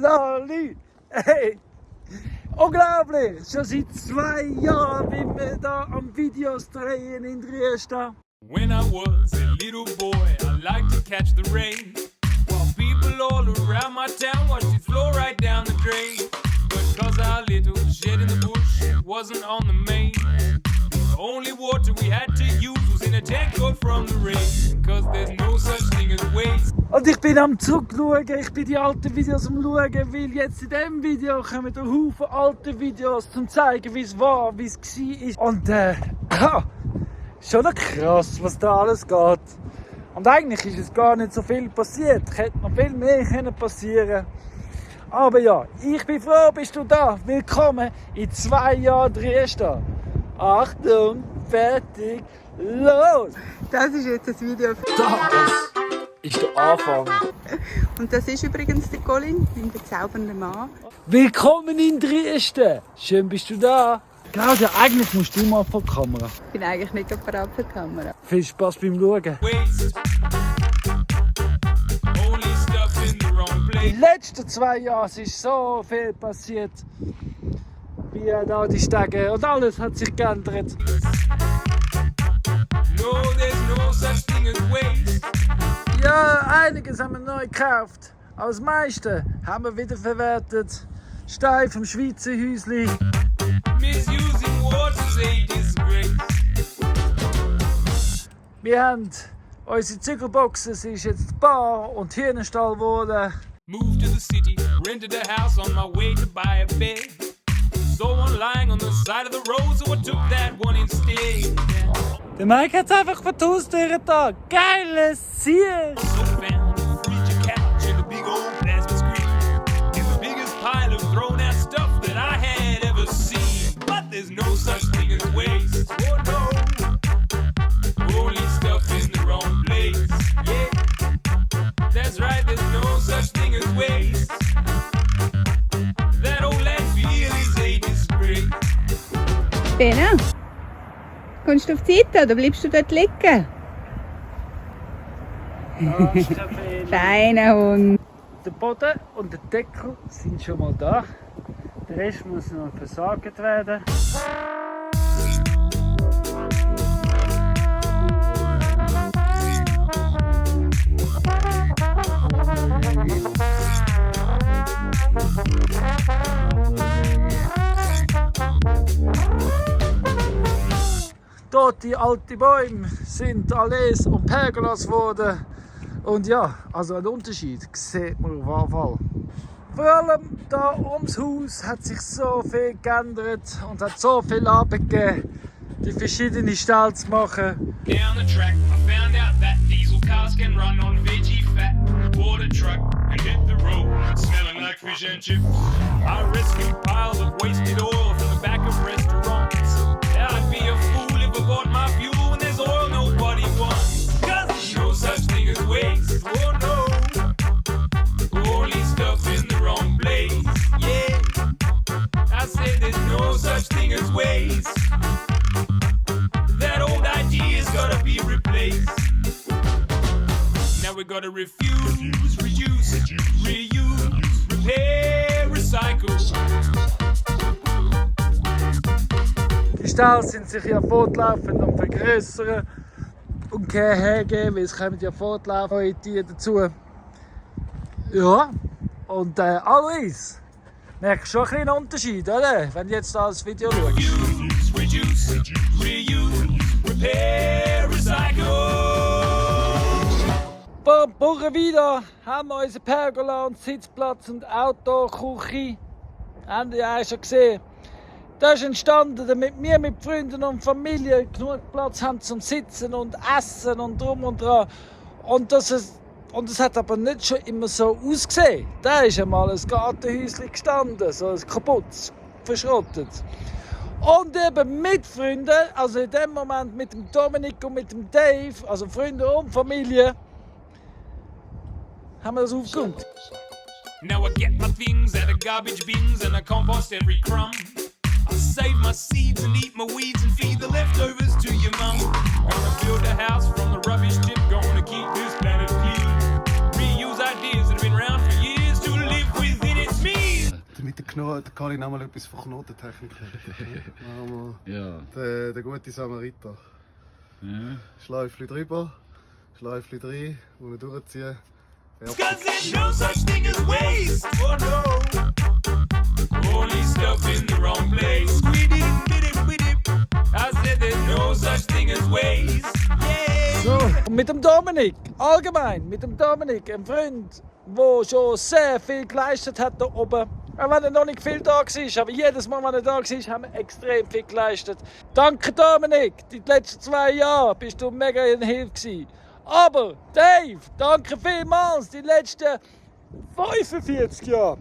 Lali! Hey! Unglaublich! Schon seit 2 Jahren bin wir da am Videos drehen in Trieste. When I was a little boy, I liked to catch the rain. While people all around my town watched it flow right down the drain. But cause our little shed in the bush wasn't on the main, the only water we had to use was in a tank coat from the rain. Cause there's no such thing as waste. Und ich bin am Zurückschauen, ich bin die alten Videos am Schauen, weil jetzt in diesem Video kommen ein Haufen alte Videos zum zeigen, wie es war, wie es war. Und schon noch krass, was da alles geht. Und eigentlich ist es gar nicht so viel passiert. Es hätte noch viel mehr passieren können. Aber ja, ich bin froh, bist du da. Willkommen in 2 Jahren Trieste. Achtung, fertig, los! Das ist jetzt das Video. Das ist der Anfang. Und das ist übrigens der Colin, mein bezaubernder Mann. Willkommen in Trieste. Schön bist du da. Claudia, eigentlich musst du mal vor die Kamera. Ich bin eigentlich nicht bereit für die Kamera. Viel Spaß beim Schauen. Waste. Only stuff in the wrong place. In den letzten 2 Jahren ist so viel passiert. Wie da die Stege und alles hat sich geändert. No, there's no such thing as waste. Ja, einiges haben wir neu gekauft. Aber das meiste haben wir wieder verwertet. Stein vom Schweizer Häusli. Misusing water's a disgrace. Wir haben unsere Zügelboxen, es ist jetzt Bar und Hirnenstall geworden. Moved to the city, rented a house on my way to buy a bed. Saw one lying on the side of the road, so I took that one instead. Der Mike hat es einfach vor die Haustür da. Geiles Ziel! So found a Ouija couch and a big old plasma screen. It's the biggest pile of thrown out stuff that I had ever seen. But there's no such thing as waste. Oh no. Only stuff in the wrong place. Yeah. That's right, there's no such thing as waste. That old landfill is a disgrace. Bena, kommst du auf die Seite oder bleibst du dort liegen? Feiner Hund. Der Boden und der Deckel sind schon mal da. Der Rest muss noch versagt werden. Dort die alten Bäume sind Allees und Pergolas geworden. Und ja, also ein Unterschied sieht man auf jeden Fall. Vor allem da ums Haus hat sich so viel geändert und hat so viel abgegeben, die verschiedenen Ställe zu machen. Down the track, I found out that diesel cars can run on veggie fat. Bought a truck and hit the road, smelling like fish and chips. I rescued piles of wasted oil from the back of restaurants. I'd be a fool if I bought my fuel when there's oil nobody wants. 'Cause there's no such thing as waste. Oh no. Only stuff in the wrong place. Yeah. I said there's no such thing as waste. That old idea's gotta be replaced. Now we gotta refuse, reuse, repair, recycle. Die Ställe sind sich ja fortlaufend am vergrößern und kein hergeben, weil es kommen ja fortlaufend neue Tiere dazu. Ja, und Alois, merkst du schon ein bisschen einen Unterschied, oder? Wenn du jetzt da das Video schaust. Reduce, reuse, repair, recycle. Beim Burgen wieder haben wir unsere Pergola und Sitzplatz und Outdoor-Küche. Habt ihr ja schon gesehen. Das ist entstanden, damit wir mit Freunden und Familie genug Platz haben zum Sitzen und Essen und drum und dran. Und es hat aber nicht schon immer so ausgesehen. Da ist einmal ein Gartenhäuschen gestanden, so ein kaputt, verschrottet. Und eben mit Freunden, also in dem Moment mit dem Dominik und mit dem Dave, also Freunde und Familie, haben wir das aufgeräumt. Now I get my things out of garbage bins and I compost every crumb. I save my seeds and eat my weeds and feed the leftovers to your mum. Gonna build a house from the rubbish tip, gonna keep this planet clean. Reuse ideas that have been around for years to live within its der Karin noch mal etwas von Knotentechnik. Ja. Der gute Samariter. Ja. Schleifchen drüber, Schleifchen rein, unten durchziehen. Cause there's no such thing as waste. Oh no. Only stuff in the wrong place. We did. I said there's no such thing as waste. Yeah. So, und mit dem Dominik, allgemein, mit dem Dominik, ein Freund, der schon sehr viel geleistet hat da oben. Auch wenn er noch nicht viel da war, aber jedes Mal, wenn er da war, haben wir extrem viel geleistet. Danke Dominik, die letzten 2 Jahre bist du mega in Hilfe gewesen. Aber Dave, danke vielmals, die letzten 45 Jahre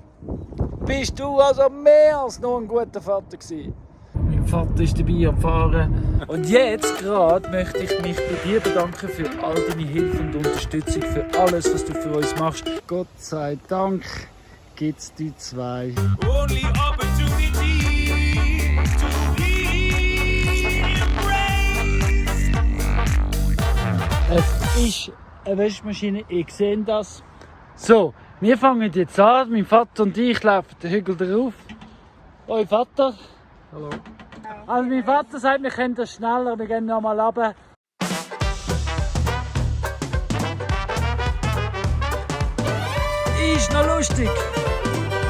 bist du also mehr als nur ein guter Vater gewesen. Mein Vater ist dabei am Fahren. Und jetzt gerade möchte ich mich bei dir bedanken für all deine Hilfe und Unterstützung, für alles, was du für uns machst. Gott sei Dank gibt es die 2. Only opportunity to embrace. Es ist eine Wäschmaschine, ich sehe das. So, wir fangen jetzt an. Mein Vater und ich laufen den Hügel drauf. Euer Vater. Hallo. Also mein Vater sagt, wir können das schneller, wir gehen noch mal runter. Ist noch lustig.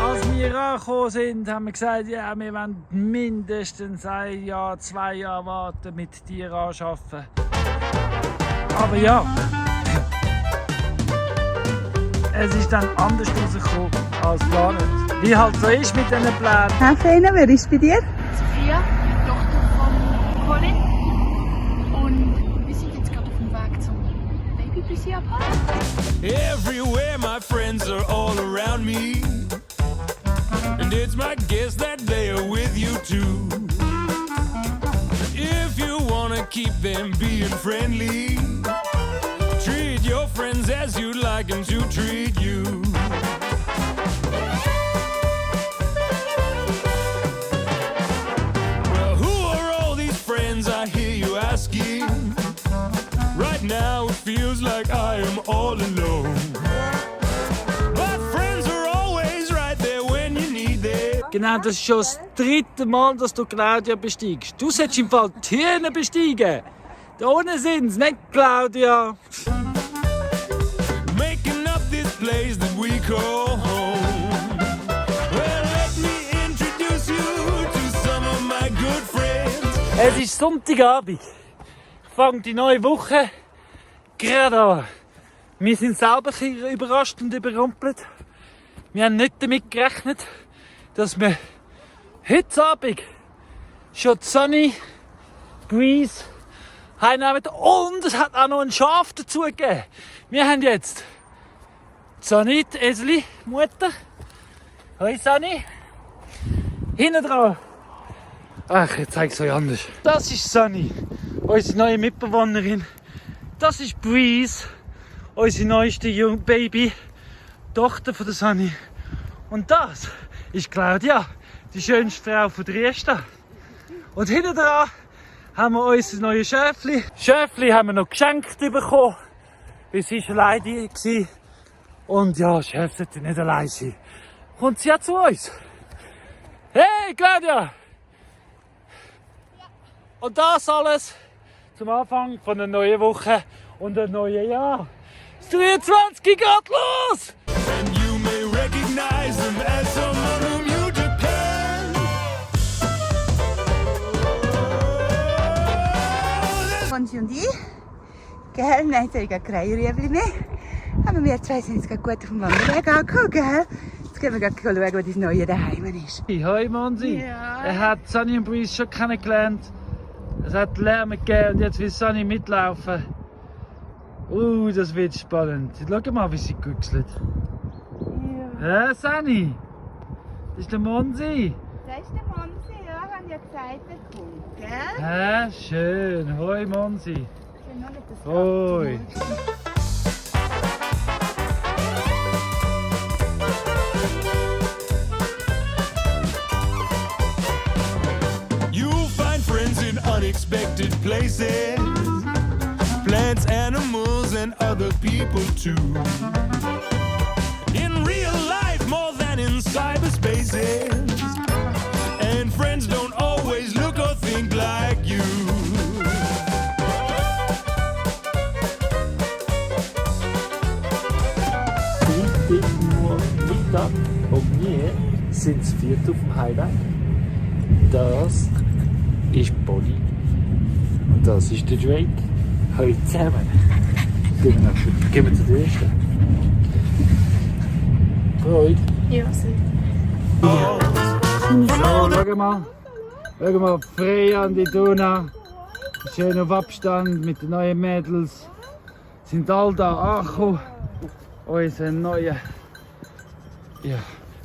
Als wir angekommen sind, haben wir gesagt, ja, wir wollen mindestens 1 Jahr, 2 Jahre warten mit dir anschaffen. Aber ja, es ist dann anders rausgekommen als geplant. Wie halt so ist mit diesen Plänen. Herr Feiner, wer ist bei dir? Sophia, die Tochter von Colin. Und wir sind jetzt gerade auf dem Weg zum Baby-Blüsi abholen. Everywhere my friends are all around me. And it's my guess that they are with you too. If you wanna keep them being friendly, treat your friends as you'd like them to treat you. Well, who are all these friends I hear you asking? Right now it feels like I am all alone. But friends are always right there when you need them. Genau, das ist schon das 3. Mal, dass du Claudia besteigst. Du solltest im Fall die Hühner besteigen. Da unten sind sie, nicht Claudia. Making up this place that we call home. Well, let me introduce you to some of my good friends. Es ist Sonntagabend. Ich fange die neue Woche gerade an. Wir sind selber ein bisschen überrascht und überrumpelt. Wir haben nicht damit gerechnet, dass wir heute Abend schon die Sunny Breeze heimnehmen. Und es hat auch noch ein Schaf dazu gegeben. Wir haben jetzt Sunny, die Eseli, Mutter. Hoi Sunny. Hinten dran. Ach, jetzt zeige ich es euch anders. Das ist Sunny, unsere neue Mitbewohnerin. Das ist Breeze, unsere neueste Baby, Tochter von der Sunny. Und das ist Claudia, die schönste Frau von Trieste. Und hinten dran haben wir unser neues Schäfli. Schäfli haben wir noch geschenkt bekommen, weil sie alleine war. Und ja, Schäf sollte nicht allein sein. Kommt sie ja zu uns. Hey Claudia! Und das alles zum Anfang von einer neuen Woche und einem neuen Jahr. Das 23 geht los! And you may recognize them as someone whom you depend. Konzi und ich, gell, nein, ich habe keine Rüebli mehr. Aber wir 2 sind jetzt gerade gut auf dem Wanderweg angekommen, gell? Jetzt gehen wir gerade schauen, wo das Neue daheim ist. Hoi Monsi! Ja. Er hat Sunny und Breeze schon kennengelernt. Es hat Lärm gegeben und jetzt will Sunny mitlaufen. Das wird spannend. Schau mal, wie sie güchselt. Ja. Hä, Sunny? Das ist der Monsi. Das ist der Monsi, ja, haben ja gesagt, er kommt, gell? Hä, schön. Hoi Monsi. Ich will noch nicht das Hoi. You'll find friends in unexpected places. Plants, animals, and other people too. In real life more than in cyberspaces. sind zu viert auf dem Highway. Das ist Polly. Und das ist der Drake. Heute zusammen. Gehen wir zu der ersten. Freude. Ja, sehr. So, schau mal, frei an die Donau. Schön auf Abstand mit den neuen Mädels. Sind alle da angekommen. Unser neuer, ja,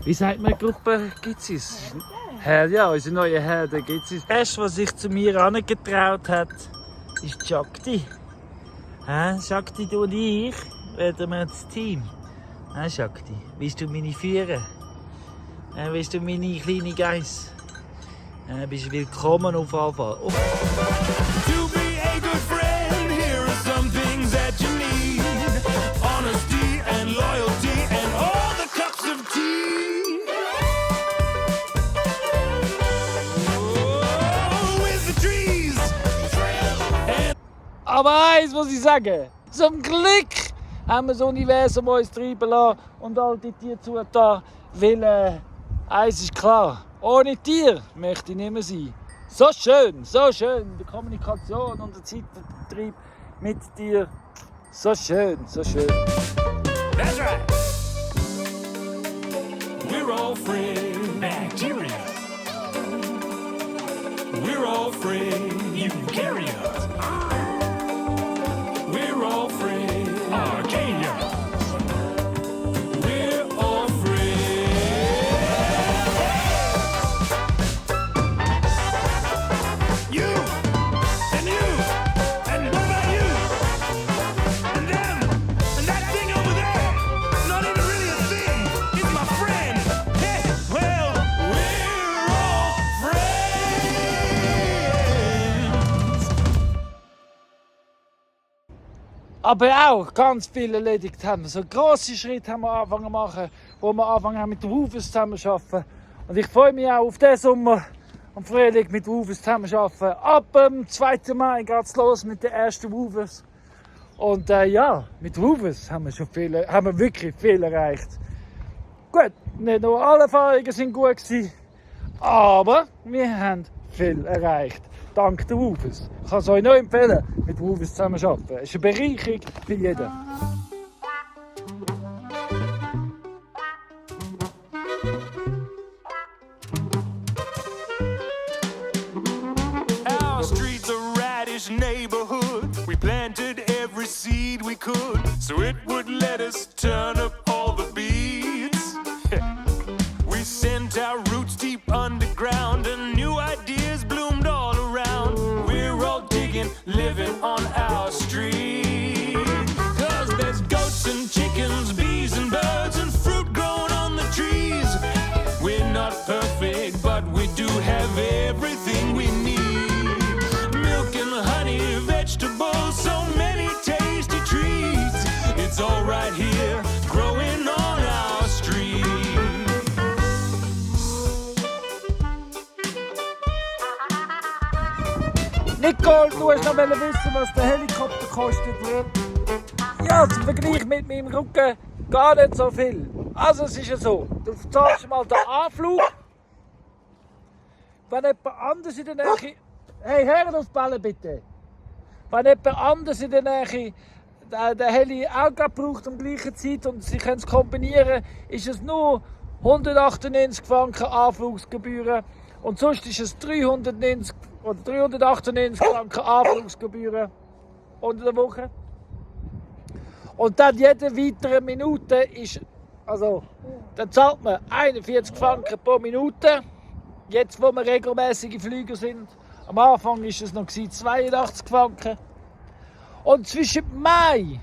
wie sagt man, Gruppe gibt es? Herde, ja, unsere neue Herde gibt es. Das erste, was sich zu mir herangetraut hat, ist Shakti. Shakti, du und ich werden wir das Team. Shakti, willst du mich führen? Willst du meine kleine Geiss? Bist du willkommen auf jeden Fall. To be a good friend, here are some things that you need. Honesty and loyalty and all the cups of tea. Oh, with the trees. Aber eins muss ich sagen, zum Glück haben wir das Universum uns treiben lassen und all die Tiere zugetan, weil eins ist klar, ohne Tier möchte ich nicht mehr sein. So schön, die Kommunikation und der Zeitvertrieb mit dir, so schön, so schön. That's right. We're all friends. Bacteria. We're all friends. Eukaryotes. We're all friends. Archaea. We're all friends. You and you and what about you? And them and that thing over there. Not even really a thing. It's my friend. Hey, well, we're all friends. Aber auch ganz viel erledigt haben. So grosse Schritte haben wir angefangen zu machen, wo wir angefangen haben mit Rufus zusammen zu arbeiten. Und ich freue mich auch auf den Sommer, am Frühling mit Rufus zusammen zu arbeiten. Ab dem 2. Mai geht es los mit den ersten Rufus. Und ja, mit Rufus haben wir wirklich viel erreicht. Gut, nicht nur alle Erfahrungen sind gut gewesen, aber wir haben viel erreicht. Dank der Rufus. Ich kann es euch noch empfehlen, mit Rufus zusammen zu arbeiten. Es ist eine Bereicherung für jeden. Our street's a radish neighborhood. We planted every seed we could, so it would let us turn up all the beats. We sent our roots deep underground, and new ideas bloomed all around. We're all digging, living on our street. 'Cause there's goats and chickens, bees and birds, and fruit growing on the trees. We're not perfect, but we do have everything we need. Milk and honey, vegetables, so many tasty treats. It's all right here, growing on our street. Nicole, du hast noch wissen, was der Helikopter kostet. Ja, zum Vergleich mit meinem Rücken gar nicht so viel. Also es ist ja so, du zahlst mal den Anflug. Wenn jemand anders in der Nähe... Hey, hört auf Bälle bitte. Wenn jemand anders in der Nähe den Heli auch braucht um gleiche Zeit und sie können es kombinieren, ist es nur 198 Franken Anflugsgebühren. Und sonst ist es 390 oder 398 Franken Anflugsgebühren unter der Woche. Und dann jede weitere Minute ist, also dann zahlt man 41 Franken pro Minute. Jetzt, wo wir regelmäßige Flüger sind. Am Anfang war es noch 82 Franken. Und zwischen Mai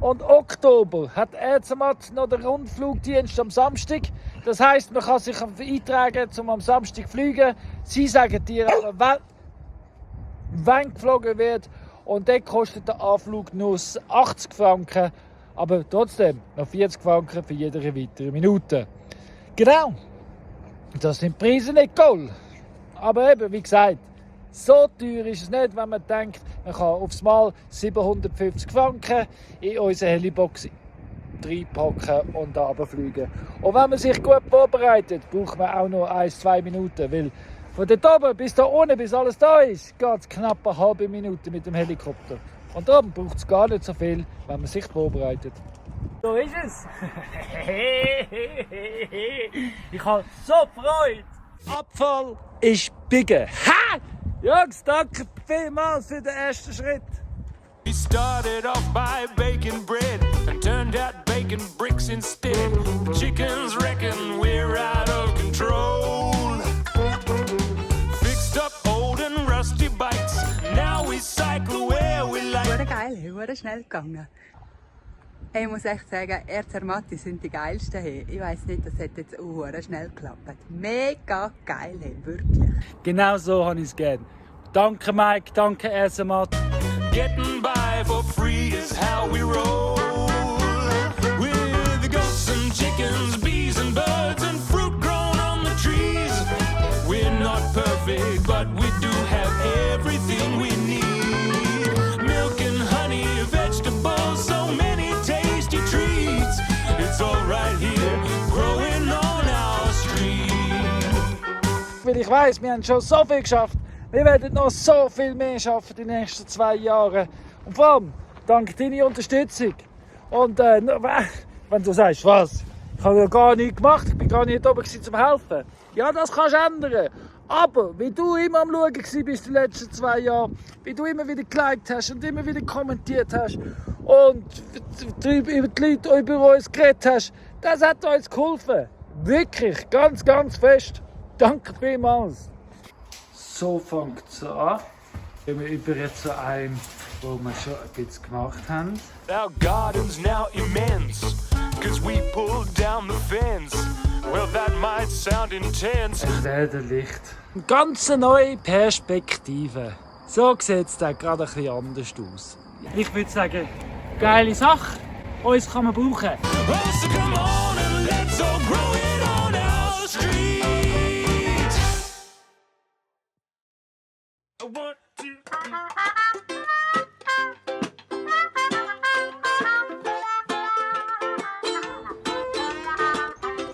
und Oktober hat Erzenmatt noch den Rundflugdienst am Samstag. Das heisst, man kann sich eintragen, um am Samstag zu fliegen. Sie sagen dir aber, wann geflogen wird. Und dann kostet der Anflug nur 80 Franken. Aber trotzdem noch 40 Franken für jede weitere Minute. Genau. Das sind die Preise nicht toll. Aber eben, wie gesagt, so teuer ist es nicht, wenn man denkt, man kann aufs Mal 750 Franken in unsere Helibox reinpacken und runterfliegen. Und wenn man sich gut vorbereitet, braucht man auch noch 1-2 Minuten, weil von dort oben bis da unten, bis alles da ist, geht es knapp eine halbe Minute mit dem Helikopter. Und darum braucht es gar nicht so viel, wenn man sich vorbereitet. So ist es. Ich habe so Freude. Abfall ist biegen. Ha! Jungs, danke vielmals für den ersten Schritt. We started off by baking bread and turned out baking bricks instead. The chickens reckon we're out of control. Fixed up old and rusty bikes. Now we cycle where we like. Hure geil, hure schnell gegangen. Hey, ich muss echt sagen, Erzermatti sind die geilsten. Hey. Ich weiss nicht, das hat jetzt hure schnell geklappt. Mega geil, hey, wirklich. Genau so habe ich es gern. Danke Mike, danke Ersemat. Getting by for free is how we roll. With the goats and chickens, bees and birds and fruit grown on the trees. We're not perfect, but we do have everything we need. Milk and honey, vegetables, so many tasty treats. It's all right here, growing on our street. Weil ich weiss, wir haben schon so viel geschafft. Wir werden noch so viel mehr schaffen in den nächsten 2 Jahren. Und vor allem dank deiner Unterstützung. Und wenn du sagst, was? Ich habe ja gar nichts gemacht, ich bin gar nicht oben zum Helfen. Ja, das kannst du ändern. Aber wie du immer am Schauen warst die letzten 2 Jahre, wie du immer wieder geliked hast und immer wieder kommentiert hast und über die Leute über uns geredet hast, das hat uns geholfen. Wirklich, ganz, ganz fest. Danke vielmals. So fängt es an. Gehen wir über zu einem, wo wir schon ein bisschen gemacht haben. Our garden's now immense, cause we pulled down the fence. Well, that might sound intense. Es werde Licht. Eine ganz neue Perspektive. So sieht es dann gerade ein bisschen anders aus. Ich würde sagen, geile Sache. Uns kann man brauchen. Oh, so come on and let's all grow it on our street. One, two, three.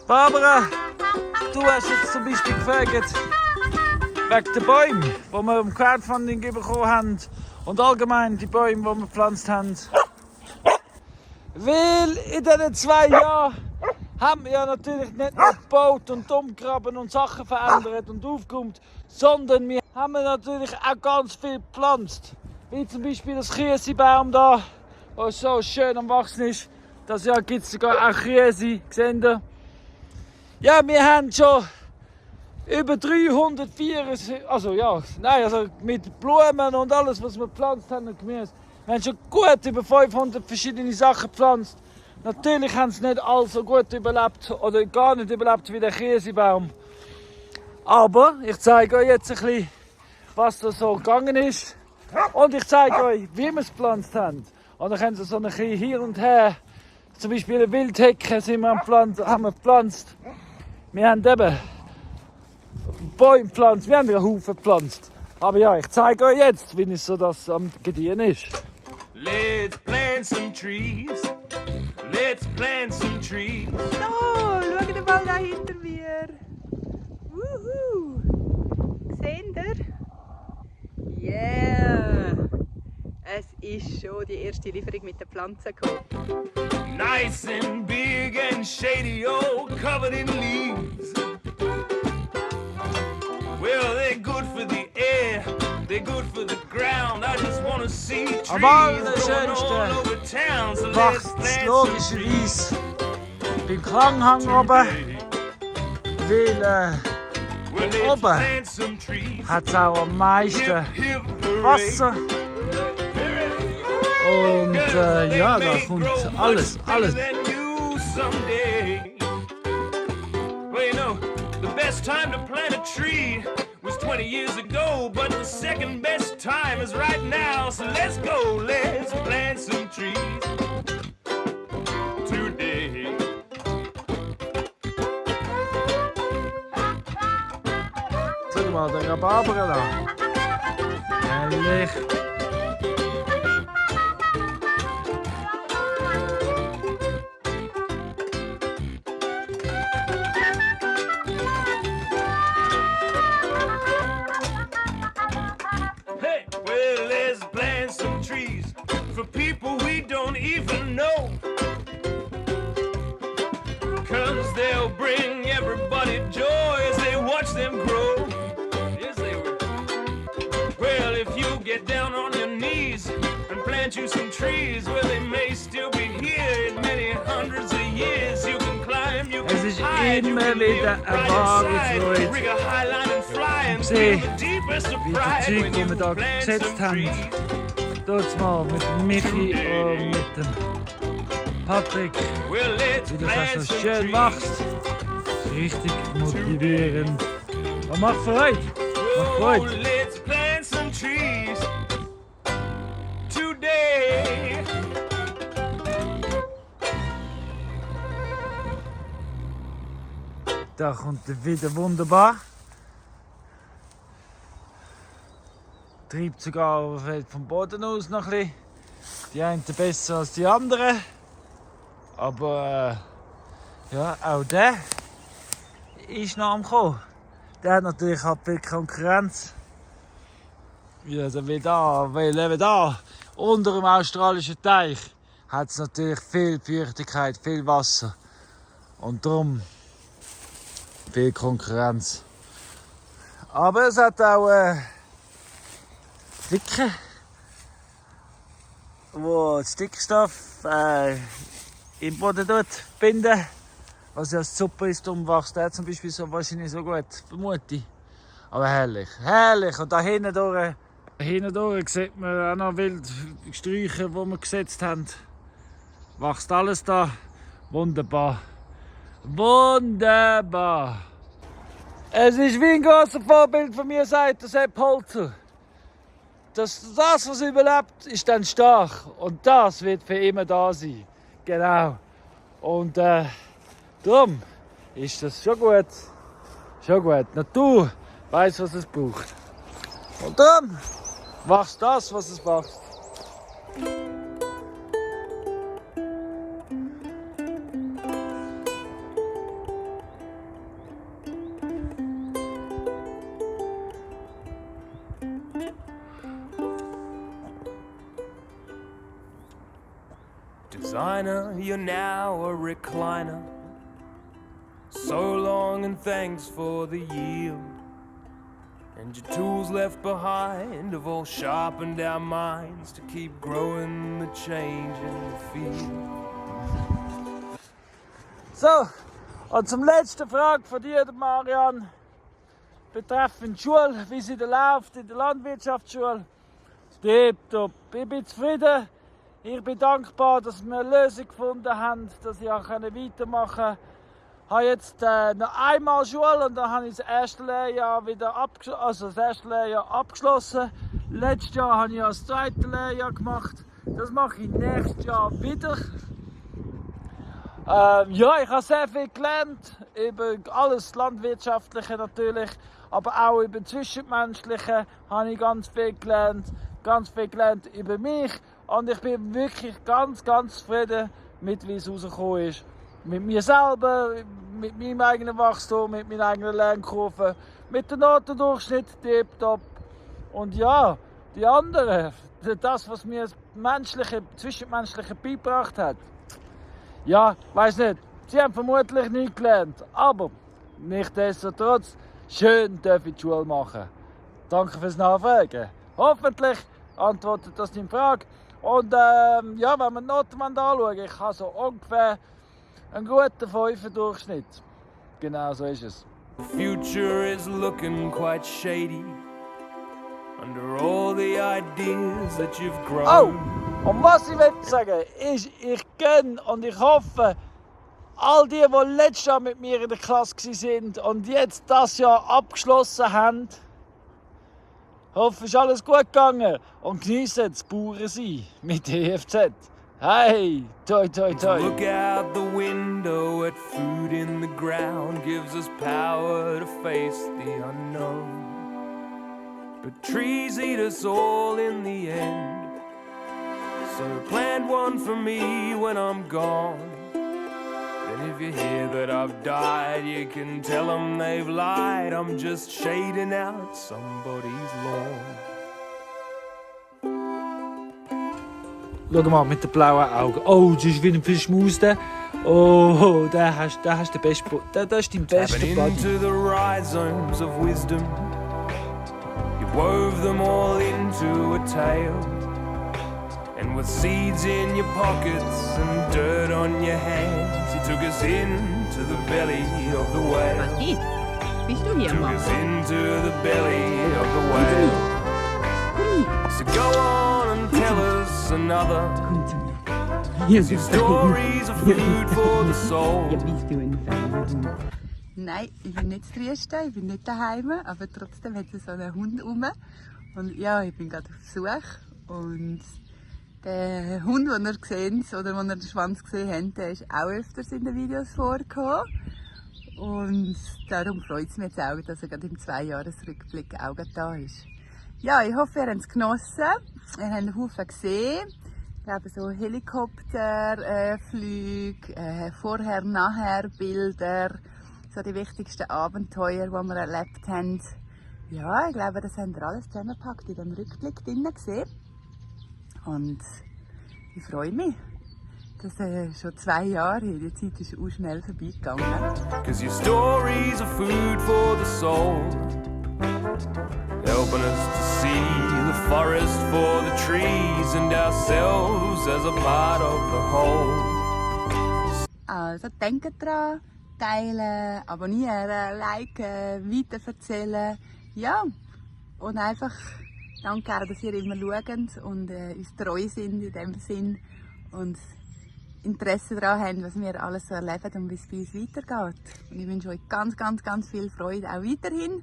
Barbara, du hast jetzt zum Beispiel gefragt, wegen den Bäumen, die wir im Crowdfunding bekommen haben und allgemein die Bäume, die wir gepflanzt haben. Weil in diesen 2 Jahren haben wir ja natürlich nicht nur gebaut und umgegraben und Sachen verändert und aufgeräumt, sondern wir haben natürlich auch ganz viel gepflanzt. Wie zum Beispiel das Kiesebaum da, der so schön am Wachsen ist. Das Jahr gibt es sogar auch Kiese, seht ihr? Ja, wir haben schon über 304, also mit Blumen und alles, was wir gepflanzt haben und Gemüse. Wir haben schon gut über 500 verschiedene Sachen gepflanzt. Natürlich haben sie nicht alle so gut überlebt oder gar nicht überlebt wie der Kiesebaum. Aber ich zeige euch jetzt ein bisschen, was da so gegangen ist. Und ich zeige euch, wie wir es gepflanzt haben. Und dann können Sie so ein bisschen hier und her, zum Beispiel eine Wildhecke haben wir gepflanzt. Wir haben eben Bäume gepflanzt, wir haben einen Haufen gepflanzt. Aber ja, ich zeige euch jetzt, wie es so das am Gediehen ist. Let's plant some trees. Let's plant some trees. So, schaut mal da hinter mir. Wuhu. Seht ihr? Yeah! Es ist schon die erste Lieferung mit den Pflanzen gekommen. Nice and big and shady, oh, covered in leaves. Well, they're good for the air, they're good for the ground. I just want to see trees growing all over town. So let's plant Logischerweise beim Klanghang oben, weil oben hat es auch am meisten Wasser. Und ja, da kommt alles. Well, you know, the best time to plant a tree was 20 years ago, but the second best time is right now. So let's go, let's plant some trees today. Schau mal, den Rhabarber da. Herrlich. bring everybody joy as they watch them grow. Yes, they will. Well, if you get down on your knees and plant you some trees, well, they may still be here in many hundreds of years. You can climb, you Es can ist hide, you immer can wieder live eine right wahre inside. Freude. Rig a high line and fly and Sehe, feel the deepest of wie die pride Zeug, when die you wir da plant gesetzt some haben. trees. Dort mal mit dem Michi und mit dem Patrick, Well, let's wie du das plant auch so some schön trees. machst. Das ist richtig motivierend. Und macht Freude. Macht Oh, Freude. let's plant some trees today. Da kommt er wieder wunderbar. Treibt sogar vom Boden aus noch ein bisschen. Die einen besser als die anderen. Aber ja, auch der ist noch am Kommen. Der hat natürlich auch viel Konkurrenz. Ja, also wie da, weil eben da, unter dem australischen Teich, hat es natürlich viel Feuchtigkeit, viel Wasser. Und darum viel Konkurrenz. Aber es hat auch Dicke, wo den Stickstoff im Boden binden. Was ja super ist, darum wächst der zum Beispiel so wahrscheinlich so gut, vermute ich. Aber herrlich, herrlich. Und da hinten durch sieht man auch noch wild Sträucher, die wir gesetzt haben. Wächst alles da. Wunderbar. Wunderbar. Es ist wie ein grosses Vorbild von mir, sagt der Sepp Holzer. Das, was überlebt, ist dann stark. Und das wird für immer da sein. Genau. Und darum ist das schon gut. Schon gut. Die Natur weiss, was es braucht. Und darum wächst das, was es wächst. Designer, you're now a recliner. So long and thanks for the yield. And your tools left behind have all sharpened our minds to keep growing the change in the field. So, und zum letzten Frage von dir, Marian, betreffend Schule, wie sie da läuft in der Landwirtschaftsschule. Tipptopp, ich bin zufrieden. Ich bin dankbar, dass wir eine Lösung gefunden haben, dass ich auch weitermachen konnte. Ich habe jetzt noch einmal Schule und dann habe ich das erste Lehrjahr wieder abgeschlossen. Letztes Jahr habe ich das zweite Lehrjahr gemacht. Das mache ich nächstes Jahr wieder. Ja, ich habe sehr viel gelernt, über alles Landwirtschaftliche natürlich, aber auch über Zwischenmenschliche habe ich ganz viel gelernt über mich. Und ich bin wirklich ganz zufrieden mit, wie es rausgekommen ist. Mit mir selber, mit meinem eigenen Wachstum, mit meinen eigenen Lernkurven, mit dem Notendurchschnitt tipptopp. Und ja, die anderen, das, was mir das Zwischenmenschliche beigebracht hat. Ja, weiß nicht, sie haben vermutlich nicht gelernt, aber nichtsdestotrotz, schön darf ich die Schule machen. Danke fürs Nachfragen. Hoffentlich antwortet das deine Frage. Und ja, wenn wir die Noten anschauen, ich habe so ungefähr einen guten 5er Durchschnitt. Genau so ist es. Future is looking quite shady under all the ideas that you've grown. Oh, und was ich sagen will, ist, ich gönne und ich hoffe, all die letztes Jahr mit mir in der Klasse waren und jetzt das Jahr abgeschlossen haben, hoffe, ist alles gut gegangen und geniessen das Bauernsein mit EFZ. Hey, toi toi toi. Look out the window at food in the ground gives us power to face the unknown. But trees eat us all in the end. So plant one for me when I'm gone. And if you hear that I've died, you can tell them they've lied. I'm just shading out somebody's lawn. Schau mal, mit den blauen Augen. Oh, das ist wie ein Fischmaus. Oh, der hast den besten. Das ist dein bester Tapping Buddy. into the rhizomes of wisdom, you wove them all into a tale. And with seeds in your pockets and dirt on your hands, you took us into the belly of the whale. Was ist? Bist du hier, Took Mama? us into the belly of the whale. So go on and tell us another. Komm zu mir. Your stories are food for the soul. bist du ein feiner Hund. Nein, ich bin nicht das Trüste, ich bin nicht daheim, aber trotzdem hat es so einen Hund rum. Und ja, ich bin gerade auf Besuch. Und der Hund, den ihr gesehen oder den ihr den Schwanz gesehen habt, der ist auch öfters in den Videos vorgekommen. Und darum freut es mich jetzt auch, dass er gerade im 2-Jahres-Rückblick auch da ist. Ja, ich hoffe, ihr habt es genossen. Ihr habt einen Haufen gesehen. Ich glaube, so Helikopterflüge, Vorher-Nachher-Bilder, so die wichtigsten Abenteuer, die wir erlebt haben. Ja, ich glaube, das haben wir alles zusammengepackt in diesem Rückblick drin gesehen. Und ich freue mich. Das ist schon 2 Jahre her. Die Zeit ist auch schnell vorbeigegangen. Cause your stories are food for the soul, helping us to see the forest for the trees and ourselves as a part of the whole. Also denkt dran, teilen, abonnieren, liken, weiterverzählen. Ja, und einfach danke auch, dass ihr immer schaut und uns treu sind in dem Sinn und Interesse daran habt, was wir alles so erleben und wie es bei uns weitergeht. Und ich wünsche euch ganz, ganz, ganz viel Freude auch weiterhin.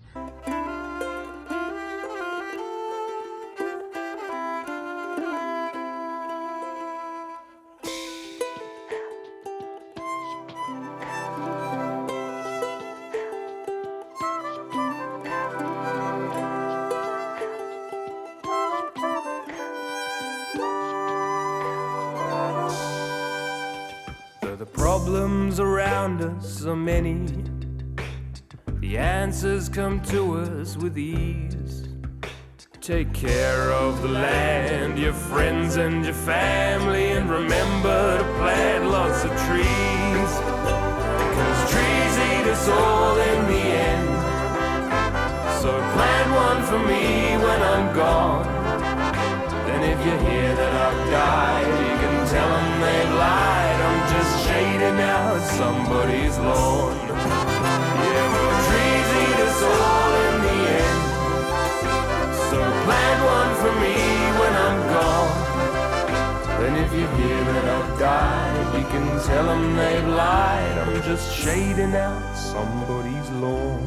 The problems around us are many. The answers come to us with ease. Take care of the land, your friends and your family, and remember to plant lots of trees. 'Cause trees eat us all in the end. So plant one for me when I'm gone. Then if you hear that I've died, you can tell them they've lied. I'm just shading out somebody's lawn. Yeah, but trees eat us all in the end. So plant one for me when I'm gone. Then if you hear that I've died, you can tell them they've lied. I'm just shading out somebody's lawn.